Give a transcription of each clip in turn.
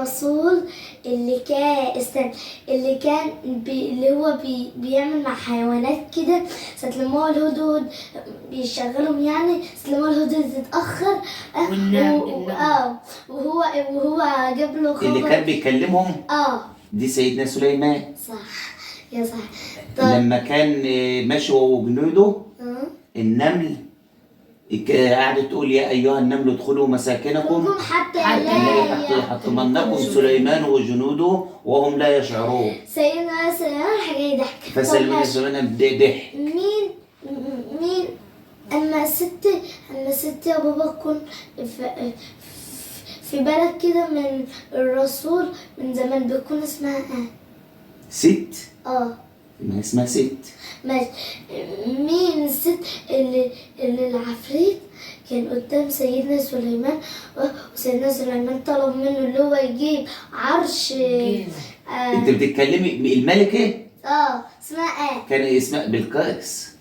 الرسول اللي كان، استنى، اللي كان اللي هو بيعمل مع حيوانات كده ساعة لما هو الهدهد بيشغلهم، يعني ساعة لما هو الهدهد اتأخر. والنمل. و... اه وهو جاب له خبر. اللي كان بيكلمهم. دي سيدنا سليمان. صح يا صح. طب لما كان ماشي هو وجنوده النمل قعدت تقول يا ايها النمل ادخلوا مساكنكم حتى لا يحطمنكم سليمان وجنوده وهم لا يشعرون. سيدنا سليمان حاجة يضحك. فسلمان سليمان ضحك. مين اما ست يا بابا تكون في بالك كده من الرسول من زمان بيكون اسمها ايه؟ ست؟ ما اسمها ست. ماشي. مين الست اللي العفريت كان قدام سيدنا سليمان، وسيدنا سليمان طلب منه اللي هو يجيب عرش؟ انت بتتكلمي الملكة؟ اسمها ايه؟ كان اسمها بلقيس.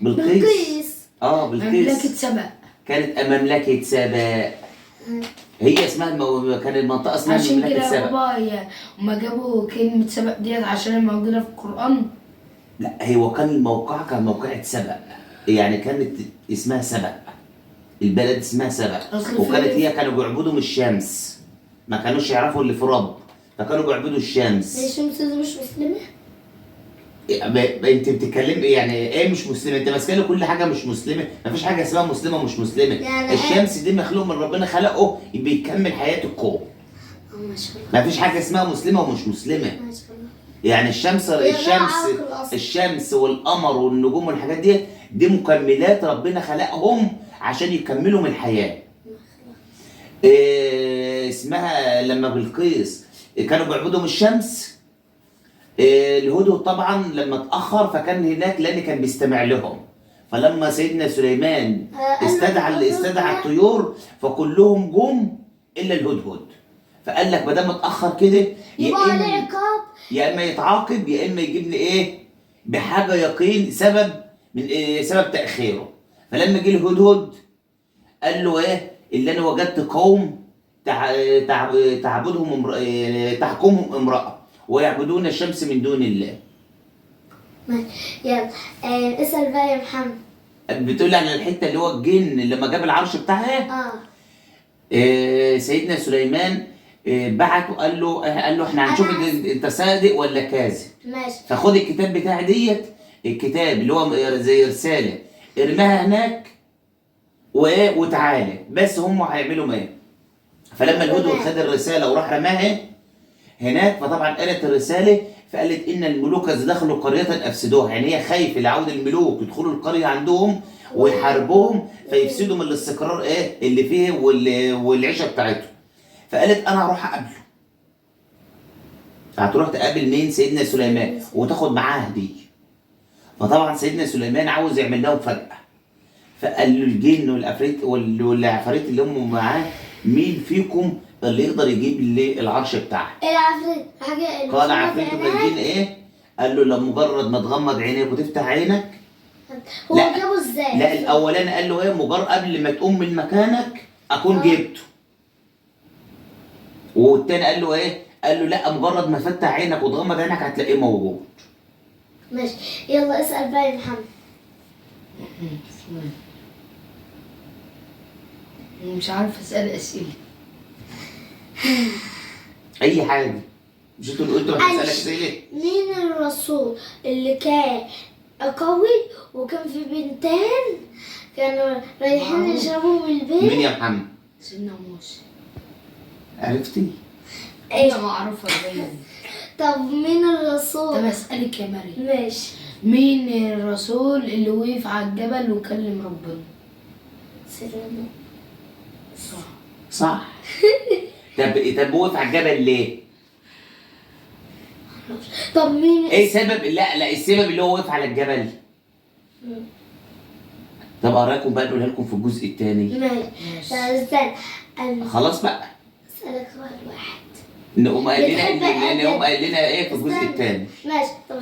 بلقيس. بلقيس. مملكة سبأ. كانت مملكة سبأ. هي اسمها كان المنطقة اسمها مملكة سبأ. عشان كده بابا هما جابوا كلمة سبأ ديت عشان موجودة في القرآن. لا، هو كان الموقع كان موقعة سبأ، يعني كانت اسمها سبأ، البلد اسمها سبأ، وكانت هي كانوا بيعبدوا الشمس، ما كانوش يعرفوا اللي في رب، فكانوا بيعبدوا الشمس. الشمس دي مش مسلمة؟ انت بتتكلم يعني ايه مش مسلمة؟ انت ماسكه لي كل حاجة مش مسلمة، مفيش حاجة اسمها مسلمة ومش مسلمة. يعني الشمس دي مخلوق من ربنا خلقه بيكمل حياة الكون. ما شاء الله. مفيش حاجة اسمها مسلمة ومش مسلمة. ما شاء الله. يعني الشمس والقمر والنجوم والحاجات دي مكملات ربنا خلقهم عشان يكملوا من الحياة. إيه اسمها لما بلقيس كانوا بيعبدوا الشمس. الهدهد طبعا لما اتأخر فكان هناك لأن كان بيستمع لهم، فلما سيدنا سليمان استدعى الطيور فكلهم جم إلا الهدهد، فقال لك ما دام اتأخر كده يا إما يتعاقب يا إما يجيب لي إيه بحاجة يقين سبب من إيه سبب تأخيره. فلما جه الهدهد قال له إيه اللي أنا وجدت قوم تعبدهم تحكمهم امرأة ويعبدون الشمس من دون الله. يلا اسأل بقى يا محمد. بتقول على الحتة اللي هو الجن لما جاب العرش بتاعها. سيدنا سليمان بعته قال له احنا هنشوف انت صادق ولا كاذب. ماشي. فخد الكتاب بتاع ديت، الكتاب اللي هو زي رسالة، ارميها هناك وايه وتعالى، بس هم هيعملوا ايه. فلما الهدهد خد الرسالة وراح رماها هناك، فطبعا قالت الرسالة فقالت ان الملوك اذا دخلوا قرية افسدوها، يعني هي خايفة لعود الملوك يدخلوا القرية عندهم ويحاربوهم فيفسدوا من الاستقرار ايه اللي فيه والعيشه بتاعتهم. فقالت انا هروح اقابله. هتروح تقابل مين؟ سيدنا سليمان، وتاخد معاه هديه. فطبعا سيدنا سليمان عاوز يعمل لهم فجأة، فقال له الجن والعفريت والعفاريت اللي هم معاه، مين فيكم اللي يقدر يجيب لي العرش بتاعه؟ العفريت حاجة. قال عفريت من الجن ايه؟ قال له لمجرد ما تغمض عينيك وتفتح عينك. هو جابه ازاي؟ لا الاولاني قال له ايه؟ مجرد قبل ما تقوم من مكانك اكون جبته. والتاني قال له ايه؟ قال له لا، مجرد ما تفتح عينك وتغمض عينك هتلاقيه موجود. ماشي، يلا اسأل بقى يا محمد. مش عارف اسأل اسئلة. اي حاجة. مش انتوا اللي قلتوا هتسألك اسئلة؟ مين الرسول اللي كان قوي وكان في بنتين كانوا رايحين يشربوا من البيت؟ مين يا محمد؟ سيدنا موسى. عرفتي؟ ايه معروفة باين. طب مين الرسول؟ طب اسألك يا مريم. ماشي. مين الرسول اللي وقف على الجبل وكلم ربنا؟ سيدنا موسى. صح. صح. طب وقف على الجبل ليه؟ طب مين ايه سبب؟ لا السبب اللي هو وقف على الجبل. طب اراكم بقى نقولها لكم في الجزء الثاني. ماشي. استنى خلاص بقى. اسألك سؤال واحد. نقوم قال لنا ايه في الجزء الثاني. ماشي. طب